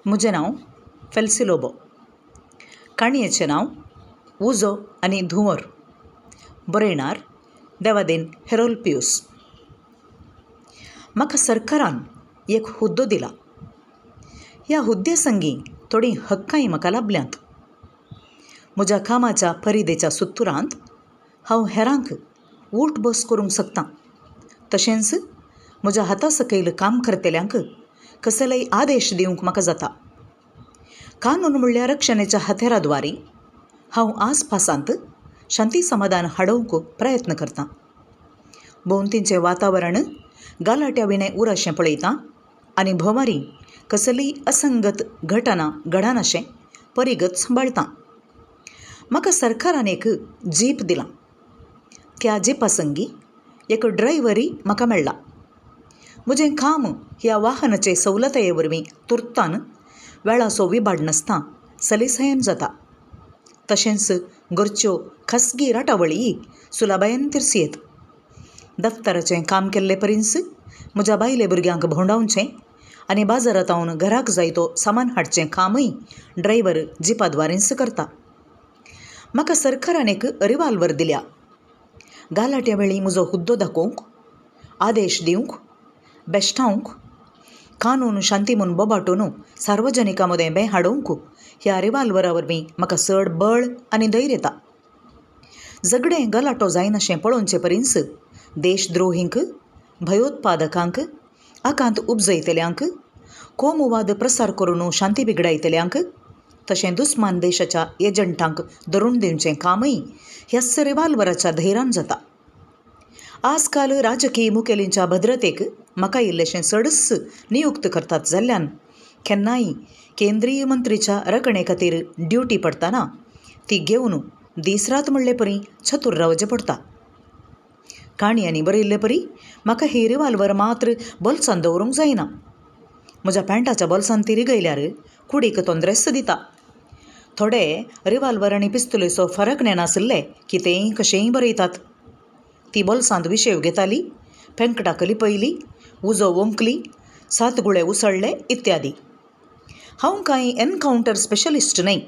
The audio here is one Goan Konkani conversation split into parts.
म्हजें नांव फेल्सी लोबो. काणयेचें नांव उजो आनी धुंवर. बरयणार देवादीन हेरोल पियूस. म्हाका सरकारान एक हुद्दो दिला. ह्या हुद्द्या संगी थोडीं हक्कांय म्हाका लाभल्यांत. म्हज्या कामाच्या परिदेच्या सुत्तुरांत हांव हेरांक उठ बस करूंक शकतां. तशेंच म्हज्या हाता सकयल काम करतल्यांक कसलेय आदेश दिवंक म्हाका जाता. कानून म्हणल्यार रक्षणेच्या हतेराद्वारी हांव आसपासांत शांती समाधान हाडोवंक प्रयत्न करतां. भोंवतीचें वातावरण गालाट्या विणें उराशें पळयतां आनी भोंवारी कसलीय असंगत घटना घडनाशें परिगत सांबाळटां. म्हाका सरकारान एक जीप दिलां. त्या जिपा संगी एक ड्रायव्हरूय म्हाका मेळ्ळा. म्हजें काम ह्या वाहनाचे सवलताये वरवीं तुर्तान वेळाचो विबाड नासतना सलीसायेन जाता. तशेंच घरच्यो खासगी राटावळीय सुलभायेन तिरसयेत. दफ्तराचें काम केल्ले परींच म्हज्या बायले भुरग्यांक भोंवडावचें आनी बाजारांत घराक जाय तो सामान हाडचें कामूय ड्रायव्हर जिपाद्वारींच करता. म्हाका सरकारान एक रिवाल्वर दिल्या. गालाट्या वेळी म्हजो हुद्दो दाखोवंक, आदेश दिवंक, बेश्टावंक, कानून शांती म्हूण बोबाटून सार्वजनिकां मदें बें हाडोवंक ह्या रिवाल्वरा वरवीं म्हाका चड बळ आनी धैर्य येता. झगडें गलाटो जायनाशें पळोवचे परींच देशद्रोहींक, भयोत्पादकांक, आकांत उपजयतल्यांक, कोमुवाद प्रसार करून शांती बिगडायतल्यांक, तशें दुस्मान देशाच्या एजंटांक धरून दिवचें कामूय ह्याच रिवाल्वराच्या धैर्यान जाता. आजकाल राजकीय मुखेलींच्या भद्रतेक म्हाका इल्लेशें चडच नियुक्त करतात जाल्ल्यान केन्नाय केंद्रीय मंत्रीच्या रखणे खातीर ड्युटी पडटना ती घेवन दीस रात म्हणले परी चतूर रावचें पडटा. काणयांनी बरयल्ले परी म्हाका ही रिवाल्वर मात्र बोल्सांत दवरूंक जायना. म्हज्या पॅन्टाच्या बोल्सांत ती रिगयल्यार कुडीक तोंद्रेस दिता. थोडे रिवाल्वर आनी पिस्तुलेचो फरक नेनाशिल्ले कितेंय कशेंय बरयतात. ती बोल्सांत विशेव घेताली, पेंकटाक लिपयली, उजो ओंकली, सात गुळे उसळ्ळे इत्यादी. हांव कांय एनकावंटर स्पेशलिस्ट न्हय.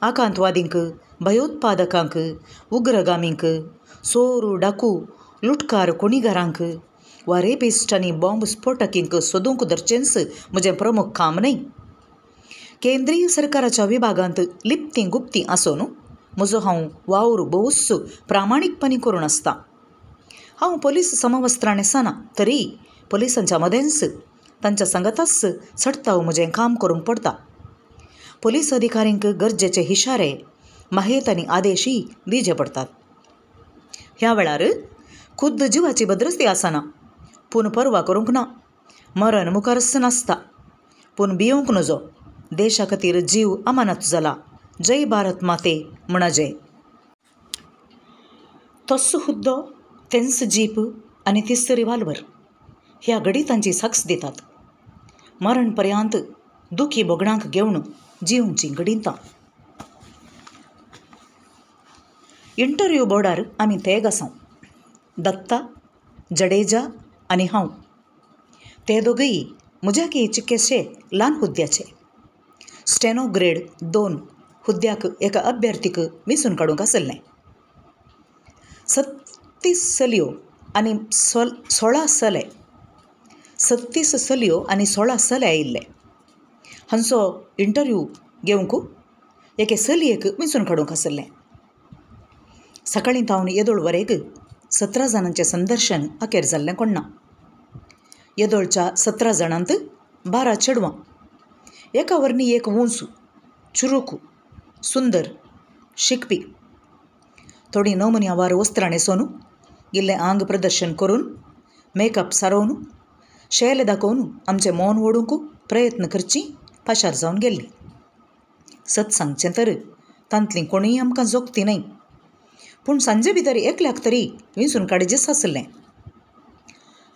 आकांतवादींक, भयोत्पादकांक, उग्रगामींक, चोर डाकू, लुटकार खुणीगारांक वा रेपिस्ट आनी बॉम्ब स्फोटकींक सोदूंक धरचेंच म्हजें प्रमुख काम न्हय. केंद्रीय सरकाराच्या विभागांत लिपती गुप्ती आसून म्हजो हांव वावर भोवच प्रामाणीकपणी करून आसता. हांव पोलीस समवस्त्रां न्हेसना तरी पोलिसांच्या मदेंच तांच्या सांगाताच चडताव म्हजें काम करूंक पडटा. पोलीस अधिकाऱ्यांक गरजेचे इशारे, माहेत आनी आदेशूय दिवचे पडटात. ह्या वेळार खुद्द जिवाची भद्रस्ती आसना, पूण पर्वा करूंक ना. मरण मुखारच नासता, पूण भियोवंक नजो. देशा खातीर जीव अमानत जाला. जय भारत माते म्हणा जय. तोच हुद्दो, तेंच जीप आनी तीच रिवाल्वर ह्या घडितांची साक्ष दितात. मरण पर्यंत दुखी भोगणांक घेवन जिवची घडितां. इंटरव्यू बोर्डार आमी तेग आसाव, दत्ता, जडेजा आनी हांव. ते दोगूय म्हज्याकी चिक्केशे ल्हान हुद्द्याचे. स्टेनो ग्रेड 2 हुद्द्याक एका अभ्यर्थीक वेंचून काडूंक आशिल्लें. 36 चलयो आनी 16 चले, 36 चलयो आनी 16 चले आयिल्ले. हांचो इंटरव्यू घेवंक एके चलयेक वेंचून काडूंक आशिल्लें. सकाळीं तावन येदोळ वरेक 17 जाणांचें संदर्शन अखेर जाल्लें कोण्णा. येदोळच्या 17 जाणांत 12 चेडवां, एका वरनी एक उंच, चुरूक, सुंदर, शिकपी. थोडीं नमुन्यावार वस्त्रां न्हेसोवन, इल्लें आंग प्रदर्शन करून, मेकअप सारोवन, शेल दाखोवन आमचें मन ओडूंक प्रयत्न करची पाशार जावन गेल्लीं. सत सांगचें तर तांतलीं कोणूय आमकां जोगती न्हय, पूण सांजे भितर एकल्याक तरी वेंचून काडचेंच आशिल्लें.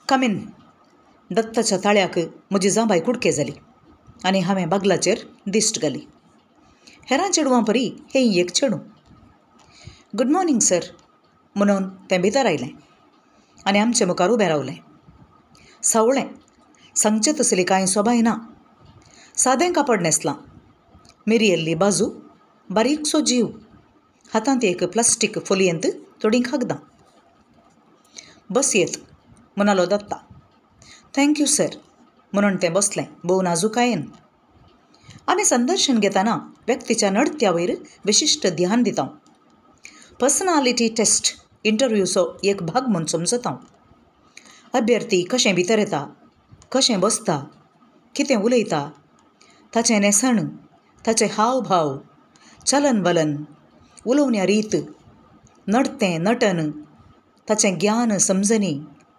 कमीन दत्ताच्या ताळ्याक म्हजी जांबाय कुडके जाली आनी हांवें बागलाचेर दिश्ट घाली. हेरां चेडवां परी हें एक चेडूं. गुड मॉर्निंग सर म्हणून तें भितर आयलें आनी आमचे मुखार उबें रावलें. सावळें, सांगचें तसली कांय सोबाय ना. सादें कापड न्हेसलां, मिरयेल्ली बाजू, बारीकसो जीव, हातांत एक प्लास्टीक फोलयेंत थोडीं कागदां. बस येत म्हणालो दत्ता. Thank you sir म्हणून तें बसलें भोव नाजुकायेन. आमी संदर्शन घेतना व्यक्तीच्या नडत्या वयर विशिश्ट ध्यान दिता. पर्सनालिटी टेस्ट इंटरव्यूचो एक भाग म्हूण समजता. अभ्यर्थी कशें भितर येता, कशें बसता, कितें उलयता, ताचें न्हेसण, ताचे हावभाव, चलन वलन, उलोवण्या रीत, नडतें नटन, ताचें ज्ञान, समजणी,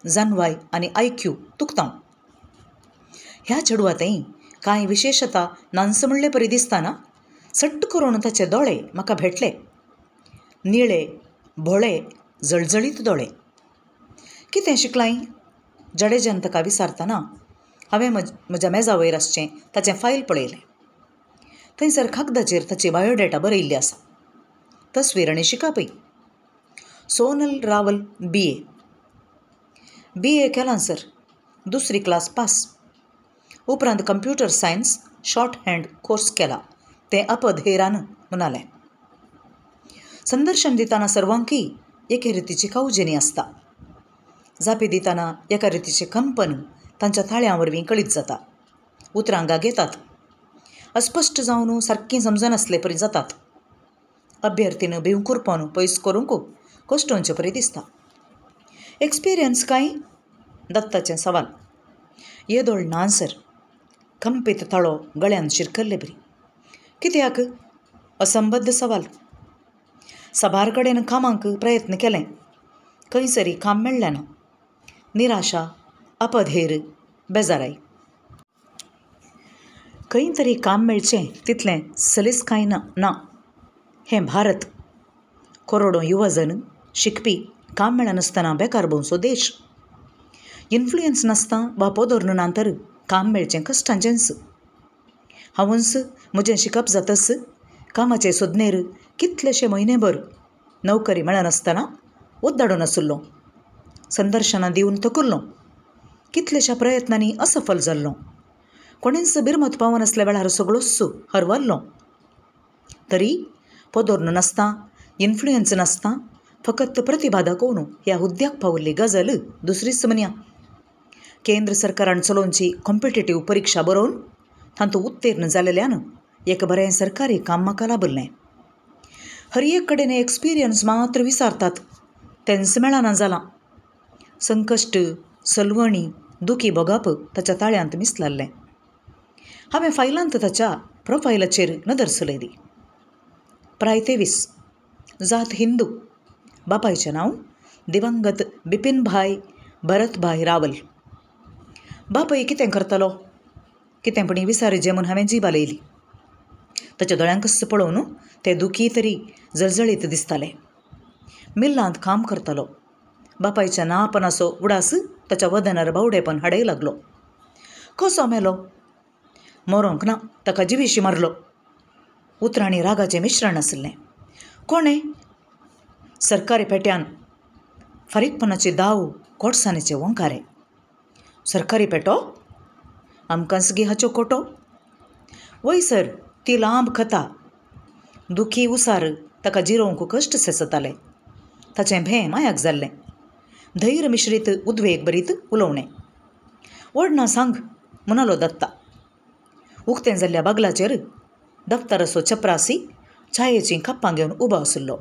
जानवाय आनी आयक्यू तुकता. ह्या चेडवांतय कांय विशेशता नांस म्हणले परी दिसतना सट्ट करून ताचे दोळे म्हाका भेटले. निळे, भोळे, जळजळीत दोळे. कितें शिकलाय? जडेजान ताका विचारतना हांवें म्हज्या मेजा वयर आसचें ताचें फायल पळयलें. थंयसर कागदाचेर ताची बायोडेटा बरयल्ली आसा. तस्वीर आनी शिकापय. Sonal Raval B A. B A केलां सर, दुसरी क्लास पास. उपरांत computer science short hand course केला, तें अपधेरान म्हणालें. संदर्शन दितना सर्वांकय एके रितीची कावजेनी आसता. जापी दितना एका रितीचें कंपन तांच्या ताळ्यां वरवीं कळीत जाता. उतरां गागेतात, अस्पश्ट जावन सारकीं समजनासले परी जातात. अभ्यर्थीन भिवकुरपण पयस करूंक कश्टोवचे परी दिसता. एक्सपिरियन्स कांय? दत्ताचें सवाल. येदोळ ना सर. कंपीत ताळो गळ्यान शिरकल्ले बरी. कित्याक? असंबद्ध सवाल. साबार कडेन कामांक प्रयत्न केलें, खंयसरी काम मेळ्ळें ना. निराशा, अपधेर, बेजाराय. खंय तरी काम मेळचें तितलें सलीस कांय ना. हें भारत, करोडो युवजन शिकपी, काम मेळनासतना बेकार भोंवचो देश. इन्फ्लुयन्स नासता वा पदर ना तर काम मेळचें कश्टांचेंच. हांवूच म्हजें शिकप जातच कामाचे सोदनेर कितलेशे म्हयनेभर नोकरी मेळनासतना उद्दाडून आशिल्लो. संदर्शनां दिवन थकल्लो. कितलेशा प्रयत्नांनी असफल जाल्लो. कोणेंच बिरमत पावनासल्या वेळार सगळोच हरवल्लो. तरी पदर नासता, इन्फ्लुयन्स नासता, फकत प्रतिभा दाखोवन ह्या हुद्द्याक पावल्ली गजाल दुसरीच म्हणया. केंद्र सरकारान चलोवची कॉम्पिटेटीव परिक्षा बरोवन तातूंत उत्तीर्ण जाल्ल्यान एक बरें सरकारी काम म्हाका लाभल्लें. हर एक कडेन एक्सपिरियन्स मात्र विचारतात, तेंच मेळना जालां. संकश्ट, सलवणी, दुखी भोगप ताच्या ताळ्यांत मिसलाल्लें. हांवें फायलांत ताच्या प्रोफायलाचेर नदर चलयली. प्राय 23, जात हिंदू, बापायचें नांव दिवंगत बिपिनभाय भरतभाय रावल. बापय कितें करतालो? कितें पणी विचारिजे म्हूण हांवें जीब हालयली. ताच्या दोळ्यांकच पळोवन ते दुखी तरी जळजळीत दिसताले. मिल्लांत काम करतालो. बापायच्या नापणाचो उडास ताच्या वदनार बावडेपण हाडय लागलो. कसो मेलो? मरोंक ना, ताका जिविशी मारलो. उतरांनी रागाचें मिश्रण आशिल्लें. कोणें? सरकारी पेट्यान. फारीकपणाची दाव, कोटसाणेचे ओंकारे. सरकारी पेटो? आमकांच गे हाच्यो कोटो? वय सर, ती लांब कथा. दुखी उसार ताका जिरोवंक कश्ट सेसताले. ताचें भें मायाक जाल्लें. धैर्य मिश्रीत उद्वेग भरीत उलोवणें. ओडना सांग म्हणालो दत्ता. उक्तें जाल्ल्या बागलाचेर दफ्तराचो चपरासी च्यायेचीं कप्पां घेवन उबो आशिल्लो.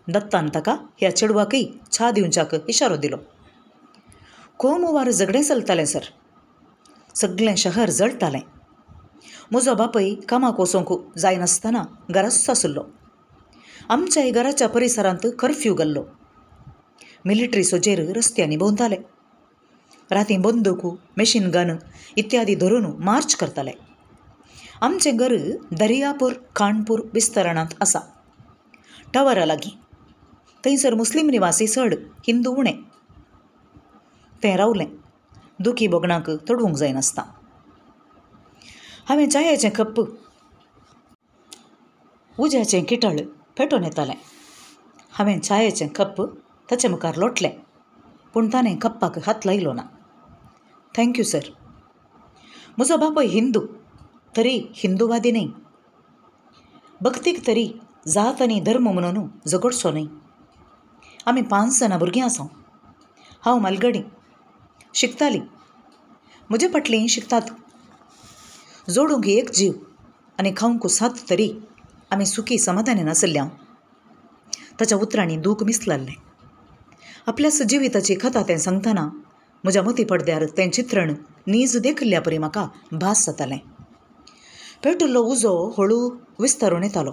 दत्तान ताका ह्या चेडवाकय च्या दिवच्याक इशारो दिलो. कोमुवार झगडें चलतालें सर. सगळें शहर जळटालें. म्हजो बापय कामाक वचोंक जायनासतना घराच आशिल्लो. आमच्याय घराच्या परिसरांत कर्फ्यू घाल्लो. मिलिटरी सोजेर रस्त्यांनी भोंवताले. रातीं बंदूक, मशीन गन इत्यादी धरून मार्च करताले. आमचें घर दर्यापूर कानपूर विस्तरणांत आसा, टवरा लागीं. थंयसर मुस्लीम निवासी चड, हिंदू उणें. तें रावलें. दुखी भोगणाक तडवूंक जायनासता. हांवें च्यायेचें कप्प, उज्याचें किटळ पेटोवन येतालें. हांवें च्यायेचें कप्प ताचे मुखार लोटलें, पूण ताणें कप्पाक हात लायलो ना. Thank you sir. म्हजो बापूय हिंदू, तरी हिंदूवादी न्हय. भक्तीक तरी जात आनी धर्म म्हणून झगडचो न्हय. आमी 5 जाणां भुरगीं आसा. हांव मालगडी शिकताली. म्हजे फाटलीं शिकतात. जोडूंक एक जीव आनी खावंक 7 तरी आमी सुखी समाधानी नासल्या. ताच्या उतरांनी दूख मिसलाल्लें. आपल्याच जिविताची कथा तें सांगतना म्हज्या मती पडद्यार तें चित्रण नीज देखिल्ल्या परी म्हाका भास जातालें. पेटिल्लो उजो हळू विस्तारून येतालो.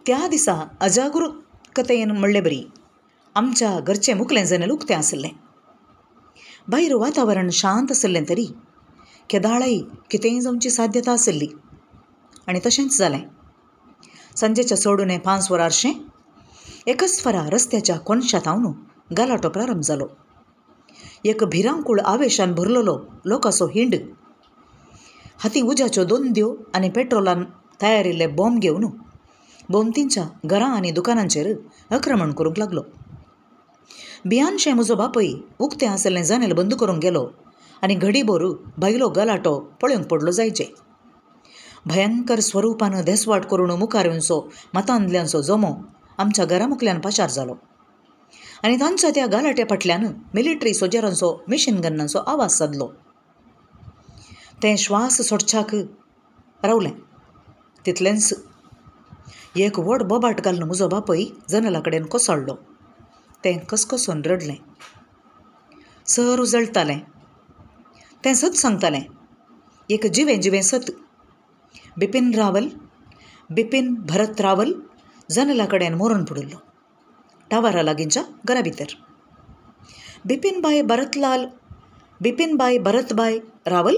त्या दिसा अजागृकतेन म्हणले बरी आमच्या घरचें मुकलें जनेल उक्तें आशिल्लें. भायर वातावरण शांत आशिल्लें तरी केदाळय कितेंय जावची साध्यता आशिल्ली आनी तशेंच जालें. सांजेच्या सोडून 5 वरांशें एकच फरा रस्त्याच्या कोनशांत हांव गलाटो प्रारंभ जालो. एक भिरांकूळ आवेशान भरलेलो लोकांचो हिंड हाती उज्याच्यो दोंद्यो आनी पेट्रोलान तयारिल्ले बॉम्ब घेवन भोंवतींच्या घरां आनी दुकानांचेर आक्रमण करूंक लागलो. भियानशें म्हजो बापूय उक्तें आशिल्लें जनेल बंद करूंक गेलो आनी घडीभर भायलो गलाटो पळोवंक पडलो जायचे. भयंकर स्वरुपान धेसवाट करून मुखार येवचो मतांतल्यांचो जमो आमच्या घरा मुखल्यान पाशार जालो आनी तांच्या त्या गलाट्या फाटल्यान मिलिटरी सोजरांचो मिशीन गन्नांचो आवाज सादलो. तें श्वास सोडच्याक रावलें तितलेंच एक व्हड बोबाट घालून म्हजो बापूय जनेला कडेन कोसळ्ळो. तें कसकसून रडलें. सर उजळटालें. तें सत सांगतालें, एक जिवें जिवें सत. बिपीन रावल, बिपीन भरत रावल जनेला कडेन मरून पडिल्लो टावरा लागींच्या घरा भितर. बिपीनबाय भरतलाल, बिपीनबाय भरतबाय रावल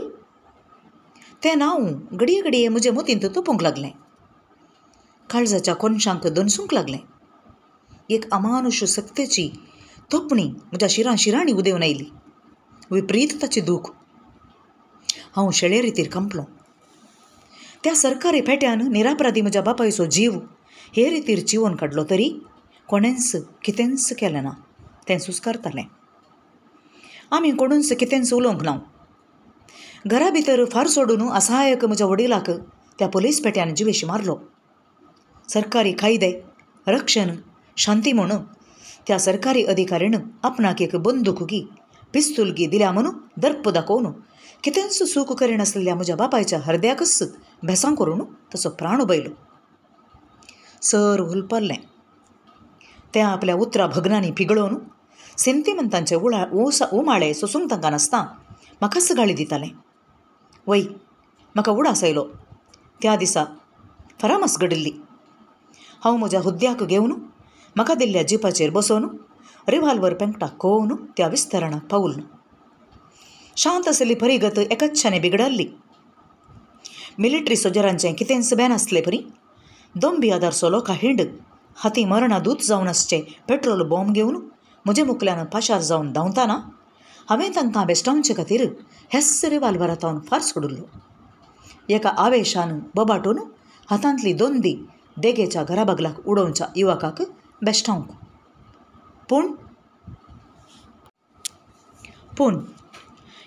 तें नांव घडये घडये म्हजे मतींत तोपूंक लागलें. काळजाच्या कोनशांक दनसूंक लागलें. एक अमानुश सक्तेची तोपणी म्हज्या शिरां शिरांनी उदेवन आयली. विपरीत ताची दूख. हांव शेळे रितीर कांपलो. त्या सरकारी पेट्यान निरापराधी म्हज्या बापायचो जीव हे रितीर चिवोन काडलो तरी कोणेंच कितेंच केलें ना. तें सुस्कारतालें. आमी कोणूच कितेंच उलोवंक ना. घरा भितर फार सोडून असहायक म्हज्या वडिलाक त्या पोलीस पेट्यान जिवेशी मारलो. सरकारी कायदे, रक्षण, शांती म्हणून त्या सरकारी अधिकाऱ्यान आपणाक एक बंदूक गी पिस्तूल गी दिल्या म्हणून दर्प दाखोवन कितेंच सूख करिनासलेल्या म्हज्या बापायच्या हृदयाकच भेसां करून ताचो प्राण उबयलो. सर हुलपल्लें. तें आपल्या उतरां भग्नांनी पिगळोवन सेंतिमंतांचे उमाळे सोसूंक तांकां नासता म्हाकाच गाळी दितालें. वय म्हाका उडास आयलो. त्या दिसा फरामस घडिल्ली. हांव म्हज्या हुद्द्याक घेवन म्हाका दिल्ल्या जिपाचेर बसोवन रिव्हॉल्वर पेंकटाक कोवन त्या विस्तारणाक पावल. शांत आशिल्ली परिगत एकाच्छाने बिगडाल्ली. मिलिटरी सोजरांचें कितेंच बेन आसले परी दोंबी आदारचो लोकां हिंड हाती मरणा दूत जावन आसचे पेट्रोल बॉम्ब घेवन म्हजे मुखल्यान पाशार जावन धांवतना हांवें तांकां बेश्टावचे खातीर हेच रिव्हॉल्वरांत फार सोडिल्लो. एका आवेशान बोबाटून हातांतली दोंदी देगेच्या घरा बगलाक उडोवच्या युवकाक बेश्टावंक. पूण पूण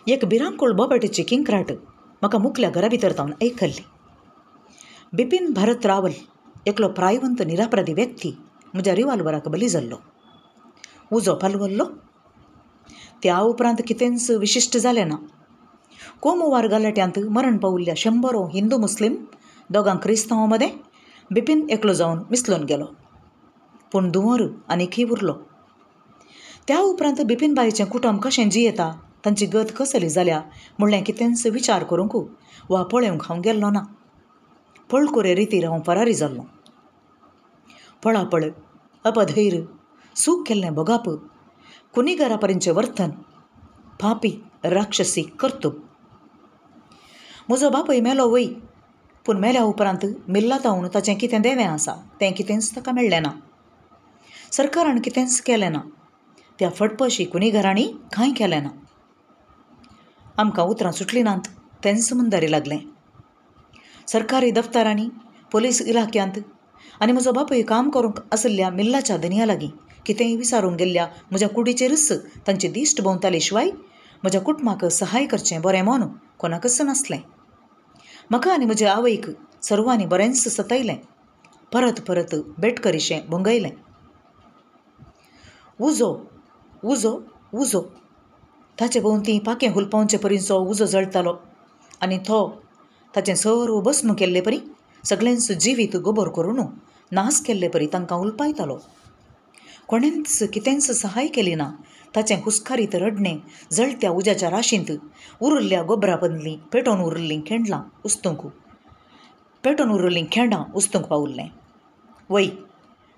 एक भिरांकूळ बोबाटेची किंक्राट म्हाका मुखल्या घरा भितर तावन आयकल्ली. बिपीन भरत रावल एकलो प्रायवंत निरापराधी व्यक्ती म्हज्या रिव्हॉल्वराक बली जाल्लो. उजो पालवल्लो. त्या उपरांत कितेंच विशिश्ट जालें ना. कोमुवार गलाट्यांत मरण पाविल्ल्या 100 हिंदू मुस्लीम दोगां क्रिस्तांवां मदें बिपीन एकलो जावन मिसलून गेलो. पूण धुंवर आनीकय उरलो. त्या उपरांत बिपीनबायचें कुटुंब कशें जियेता, तांची गत कसली जाल्या म्हणलें कितेंच विचार करूंक वा पळोवंक हांव गेल्लो ना. पळकुरे रितीर हांव फरारी जाल्लो. पळापळ, अपधैर, सूख केल्लें भोगाप, कुनिगारापरींचें वर्तन, पापी राक्षसी कर्तुब. म्हजो बापूय मेलो वय, पूण मेल्या उपरांत मिल्लातावन ताचें कितें देवें आसा तें कितेंच ताका मेळ्ळें ना. सरकारान कितेंच केलें ना. त्या फटपशी कुनिगारांनी कांय केलें ना. आमकां उतरां सुटलीं नात तेंच मुंदारी लागलें. सरकारी दफ्तरांनी, पोलीस इलाक्यांत आनी म्हजो बापूय काम करूंक आशिल्ल्या मिल्लाच्या धनया लागीं कितेंय विचारूंक गेल्ल्या म्हज्या कुडीचेरच तांची दिश्ट भोंवताली शिवाय म्हज्या कुटुंबाक सहाय करचें बरें मन कोणाकच नासलें. म्हाका आनी म्हजे आवयक सर्वांनी बरेंच सतयलें, परत परत बेटकरीशें भोंगयलें. उजो उजो उजो, ताचे भोंवती पाखें हुलपावचे परींचो उजो जळटालो आनी तो ताचें सर्व भस्म केल्ले परी सगळेंच जिवीत गोबोर करून नास केल्ले परी तांकां हुलपायतालो. कोणेंच कितेंच सहाय केली ना. ताचें हुस्कारीत रडणें जळत्या उज्याच्या राशींत उरिल्ल्या गोबरा बदली पेटोवन उरिल्लीं खेंडलां उस्तूंक पेटोवन उरिल्लीं खेंडां उस्तूंक पाविल्लें. वय,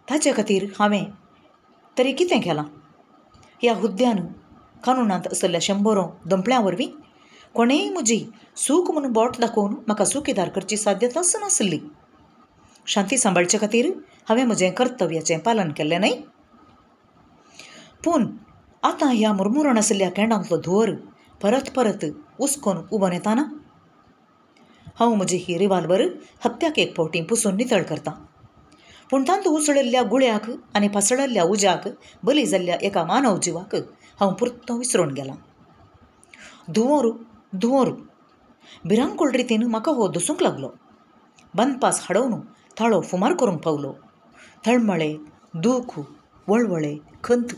ताचे खातीर हांवें तरी कितें केलां? ह्या हुद्द्यान कानुनांत आशिल्ल्या शंबरो दंपळ्यां वरवीं कोणेंय म्हजी सूख म्हणून बोट दाखोवन म्हाका सुखीदार करची साध्यताच नासली. शांती सांबाळचे खातीर हांवें म्हजें कर्तव्याचें पालन केल्लें न्हय? पूण आतां ह्या मुरमुरण आशिल्ल्या केंडांतलो धुंवर परत परत उस्कोन उबोन येताना हांव म्हजी ही रिवाल्वर हप्त्याक एक फावटी पुसून नितळ करतां. पूण तातूंत उसळिल्ल्या गुळ्याक आनी पासळिल्ल्या उज्याक बली जाल्ल्या एका मानव जिवाक हांव पुरतो विसरून गेलां. धुंवर धुंवर भिरांकूळ रितीन म्हाका हो दसूंक लागलो. बांदपास हाडोवन ताळो फुमार करूंक पावलो. तळमळे, दूख, वळवळे, खंत.